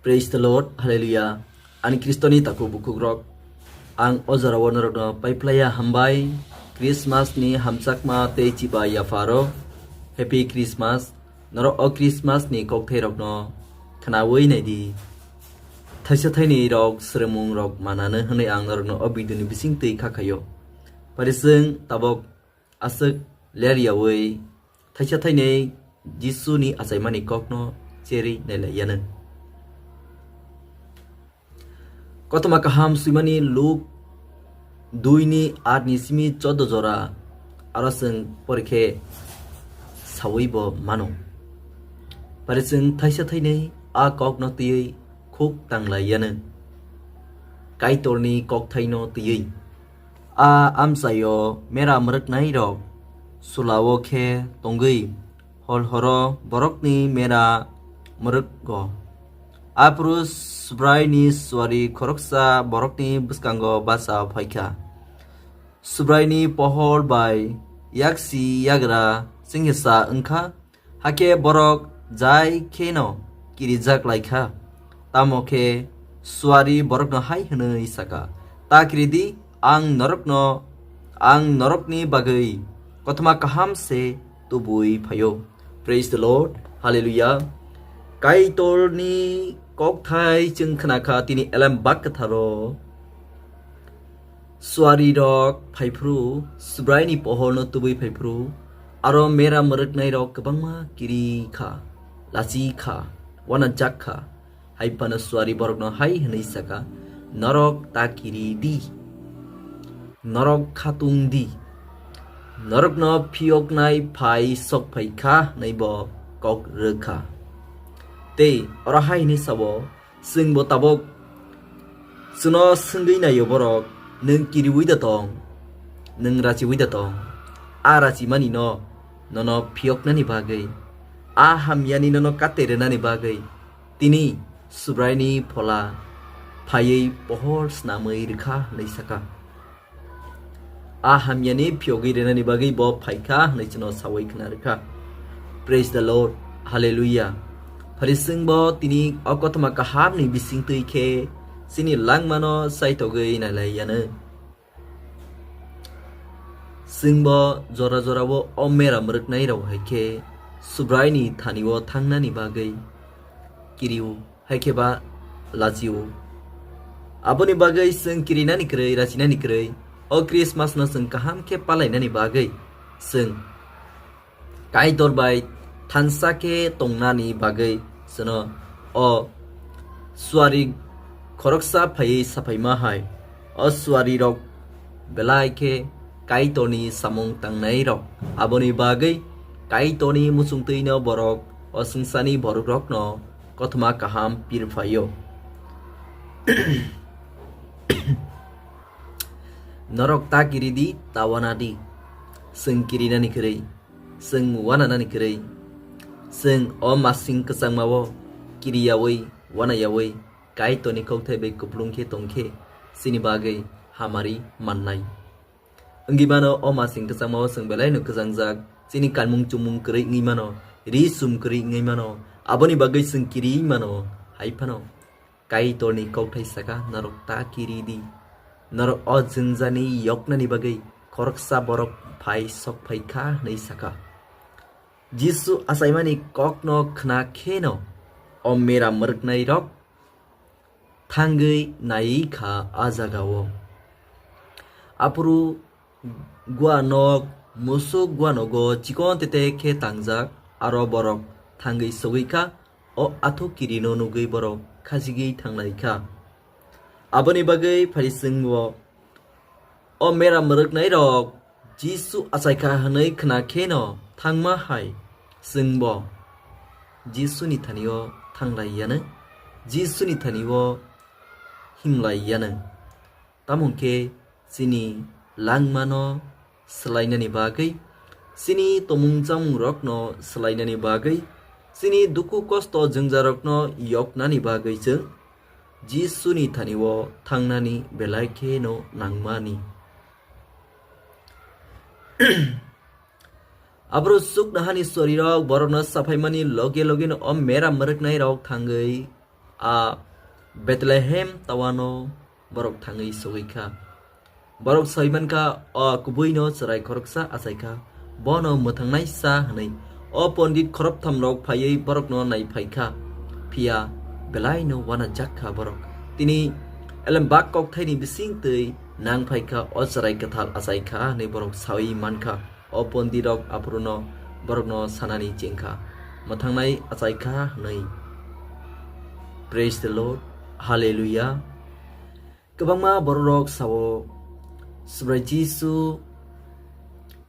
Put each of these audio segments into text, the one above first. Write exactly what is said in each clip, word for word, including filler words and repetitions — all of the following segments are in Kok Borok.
Praise the Lord, Hallelujah. Ani Kristoni takhuk bukhukrok, ang o jorao norokno paiplaiya hambai, Christmas ni hamjakma tei chiba yapharo. Happy Christmas. Norok o Christmas ni kokthairokno khnawi naidi. Thaisa thainwi rok swrwngmung rok manano hwnwi ang norokno o video ni bising twi kha khaio. Parising tabok aswk ler yawi thaisa thainwi Jisu ni achaimani kokno cherwi nailaiyano. Kothoma kaham swimani Luk dui ni aat ni simi chordo jora aro chwng porikhe sawi bo mano. Parising thaisa thainwi a kokno twiwi khuk tanglaiyano. Kaitorni kokthaino twiwi. A amchaio mera mwrwknairok sulao khe tongwi hol horo borokni mera mwrwkgo. Aphuru Subraini suari khoroksa borokni bwskango bacha phaikha. Subraini pohor bai yaksi yagra chengesa wngkha. Hakhe borok jai kheno kirijak lai kha, tamo khe suari borokno hai hwnwi sa kha, "Ta kiri di, ang norokno, ang norokni bagwi kothoma kaham se tubui phaio." Praise the Lord. Hallelujah. Kaitorni kokthai chwng khna kha tini elem bak kwtharo. Suari rok phaiphru, Subraini pohorno tubui phaiphru, aro mera mwrwknai rok kwbangma kiri kha, lachi kha, wanajak kha. Hai phano suari borokno hai hwnwi sa kha, "Norok ta kiri di, norok khatung di, norokno phiyoknai phai sok phai kha," hwnwi bo kok rw kha. Tei oro hai hwnwi sabo, Chwng bo tabok chwngno swngwi naio borok, "Nwng kiriui da tong, nwng rachiui da tong, a rachimani no nono phiyoknani bagwi, a hamyani nono kate rwnani bagwi tini Subraini phola phaiwi pohor snamwi rwkha," hwnwi sa kha. A hamyani phiyogwi rwnani bagwi bo phaikha hwnwi chwngno sawi khna rwkha. Praise the Lord. Hallelujah. Phari chwngbo tini o kothoma kahamni bisingtwi khe chini langmano chaitogwi nailaiyano. Chwngbo jora jorao o mera mwrwknai rok hai khe Subraini thani-o thangnani bagwi kirio. Hai khe ba lachio. Aboni bagwi chwng kirinani kwrwi, rachinani kwrwi, o Christmas no chwng kaham khe palainani bagwi chwng Kaitor bai thansa khe tongnani bagwi chwngno o suari khoroksa phaiwi saphaima hai. O suari rok belai khe Kaitorni samung tangnai rok. Aboni bagwi Kaitorni muchungtwino borok o swngcharni borok rokno kothoma kaham pirphaio. Norok ta kiri di, ta wana di. Chwng kirinani kwrwi, chwng wananani kwrwi. Chwng o masing kwchangmao kiriyawi, wanayawi, Kaitorni kokthai bai kupulung khe tong khe, chini bagwi hamari mannai. Wngwi mano, o masing kwchangmao chwng belaino kwchangjak, chini kanmung chumung kwrwi wngwi mano, ri sum kwrwi wngwi mano, aboni bagwi chwng kiriwi mano, hai phano Kaitorni kokthai saka, "Norok ta kiri di, norok o jwngjani yoknani bagwi khoroksa borok phai sok phai kha," hwnwi saka. Jisu achaimani kokno khna kheno o mera mwrwknai rok thangwi naiwi kha a jagao. Aphuru gua nok, musuk gua nogo chikon tete khe tangjak, aro borok thangwi sogwi kha, o athuk kirino nugwi borok khachigwi thanglai kha. Aboni bagwi phari chwngbo o mera mwrwknai rok Jisu achaikha hwnwi khna kheno thangma hai chwngbo Jisuni thani-o thanglai yano, Jisuni thani-o himlai yano. Tamo hwn khe chini langmano swlainani bagwi, chini tomung chamung rokno swlainani bagwi, chini dukhu kosto jwngjarokno yoknani bagwi chwng Jisuni thani-o thangnani belai kheno nangmani. Aphuru chuknohani sorirok borokno saphaimani loge logeno o mera mwrwknairok thangwi a Bethlehem tawano borok thangwi sogwi kha. Borok soi man kha, o kubuino chwrai khoroksa achai kha, bono mwthangnai sa hwnwi. O pondit khoroktham rok phaiwi borokno nai phai kha, phiya belaino uanajak kha borok. Tini elem bak kokthaini bising twi nang phai kha, o chwrai kwthal achai kha hwnwi borok saui man kha. O pondit rok aphuru no borokno sanani cheng kha, mwthangnai achai kha hwnwi. Praise the Lord. Hallelujah. Kwbangma bororok sao, Subrai Jisu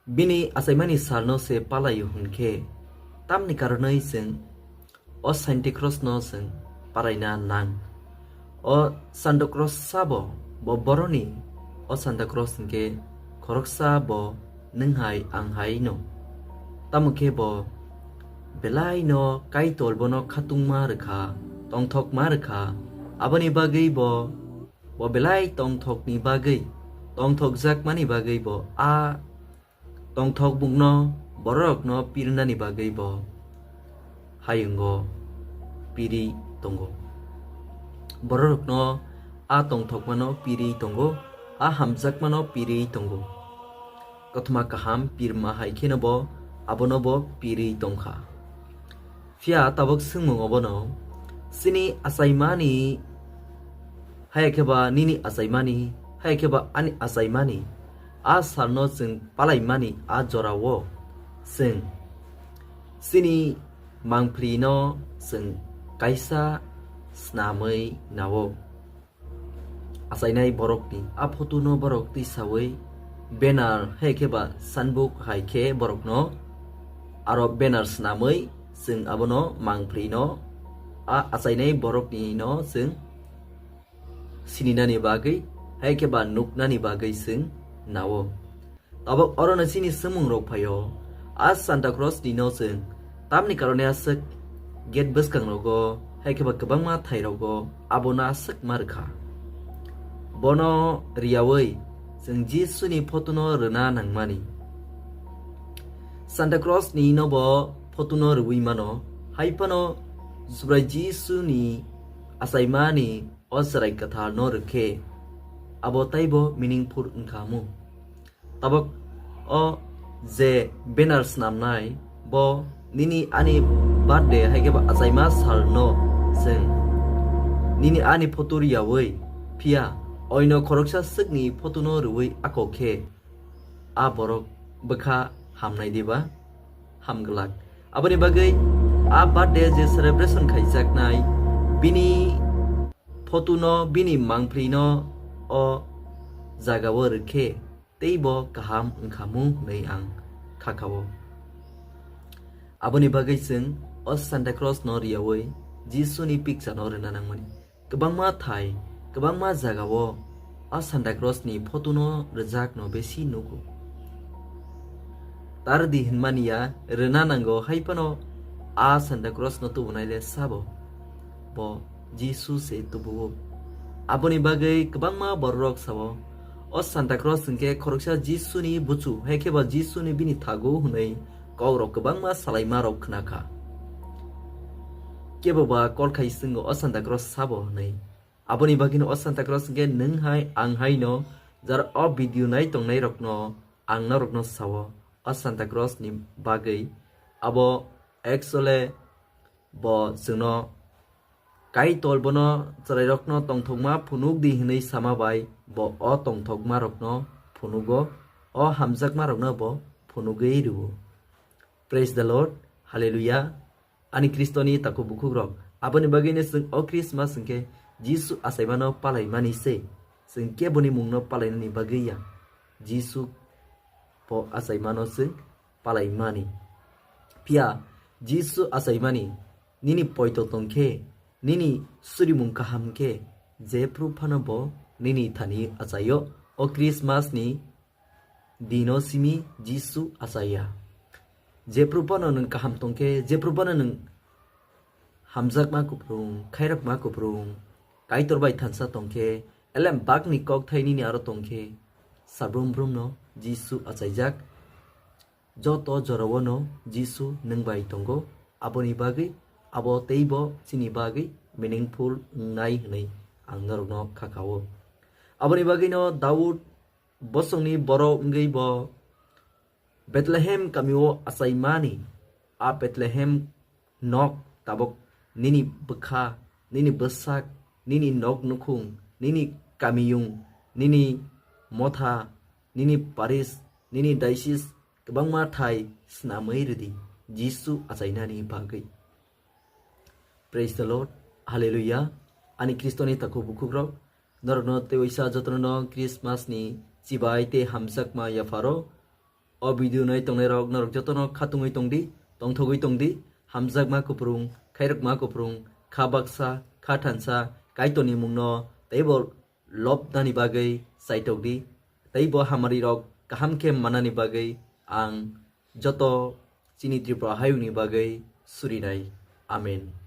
bini achaimani salno se palaio hwnkhe, tamni karonwi chwng o Santa Claus no chwng paraina nang. O Santa Claus sabo bo boroni, o Santa Claus hwnkhe khoroksa bo nwng hai ang hai no. Tamo khe bo belai no Kaitor bono khatungma rwkha, tongthokma rwkha. Aboni bagwi bo, bo belai tongthokni bagwi, tongthokjakmani bagwi bo a tongthok bukno bororokno pirnani bagwi bo hayungo piri tongo. Bororokno a tongthokmano piri tongo, a hamjakmano piri tongo. Kothoma kaham pirma hai kheno bo abono bo piri tongkha. Phiya tabok swngmung obono, chini achaimani, haya khe ba nini achaimani, haya khe ba ani achaimani, a salno chwng palaimani a jorao chwng chini mangphlino chwng kaisa snamwi nao. Achainai borokni a photo no borok twi sawi banner hai khe ba sanbuk hai khe borokno aro banner snamwi chwng abono mangphlino a achainai borokni no chwng sininani bagwi hai khe ba nuknani bagwi chwng nao. Tabok orono chini swmung rok phaio. A Santa Claus ni no chwng tamni karone aswk gate bwskang rogo, hai khe ba kwbangma thai rogo abono aswk ma rwkha. Bono riyawi chwng Jisu ni photo no rwna nangmani. Santa Claus ni no bo photo no rwwi mano, hai phano Subrai Jisu ni achaimani o chwrai kwthar no rwkhe abo taibo meaningful wngkha mu. Tabok o je banner snamnai bo nini ani birthday hai khe ba achaima sal no chwng nini ani photo riyawi phiya oino khoroksa swkni photo no rwwi ako khe a borok bwkha hamnai diba? Hamglak. Aboni bagwi a birthday je celebration khaijaknai bini photo no bini mangphlino o jagao rwkhe teibo kaham wngkhamu hwnwi ang khakao. Aboni bagwi chwng o Santa Claus no riyawi Jisu ni picture no rwna nangmani. Kwbangma thai, kwbangma jagao a Santa Claus ni photo no rwjak no besi nugo. Tar di hinmani ya rwna nango hai phano a Santa Claus no tubunai le sabo. Bo Jisu se tubuo. Aboni bagwi kwbangma bororok sao, o Santa Claus hwnkhe khoroksa Jisuni buchu, hai khe ba Jisuni bini thagu hwnwi kokrok kwbangma salaimarok khna kha. Kebo ba kol khai swngo, "O Santa Claus sabo?" hwnwi. Aboni bagwino o Santa Claus hwnkhe nwng hai ang hai no, jara o video nai tongnai rokno ang norokno sao, o Santa Claus ni bagwi abo actually bo chwngno Kaitor bono chwrairokno tongthokma phunuk di hwnwi sama bai bo o tongthokmarokno phunugo, o hamjakmarokno bo phunugwi rwo. Praise the Lord, Hallelujah. Ani Khristoni takhuk bukhukrok, aboni bagwino chwng o Christmas hwnkhe Jisu achaimano palaimani se, chwng keboni mungno palainani bagwi ya. Jisu bo achaimano chwng palaimani. Phiya Jisu achaimani, nini poito tongkhe, nini surimung kaham khe, jephru phano bo nini thani achaio. O Christmas ni dino simi Jisu achaiya. Jephru phano nwng kaham tongkhe, jephru phano nwng hamjakma kuphrung, khairokma kuphrung, Kaitor bai thansa tongkhe, elem bakni kokthai nini aro tongkhe, sabrum brumno Jisu achaijak. Joto jorao no Jisu nwng bai tongo, aboni bagwi abo teibo chini bagwi meaningful wngnai hwnwi ang norokno kha kao. Aboni bagwino Daud bosongni borok wngwi bo Bethlehem kamio achaimani. A Bethlehem nok tabok nini bwkha, nini bwsak, nini nok nukhung, nini kamiyung, nini motha, nini parish, nini diocese kwbangma thai snamwi rwdi Jisu achainani bagwi. Praise the Lord. Hallelujah. Ani Kristoni takhuk bukhukrok, norokno tei waisa jotono Christmas ni chibai tei hamjakma yapharo. O video nai tongnai rok norok jotono khatungwi tongdi, tongthogwi tongdi, hamjakma kuphrung, khairokma kuphrung, kha baksa, kha thansa, Kaitorni mungno teibo lobnani bagwi chaitokdi, teibo hamari rok kaham khe manani bagwi ang joto chini Tripura hayungni bagwi surinai. Amen.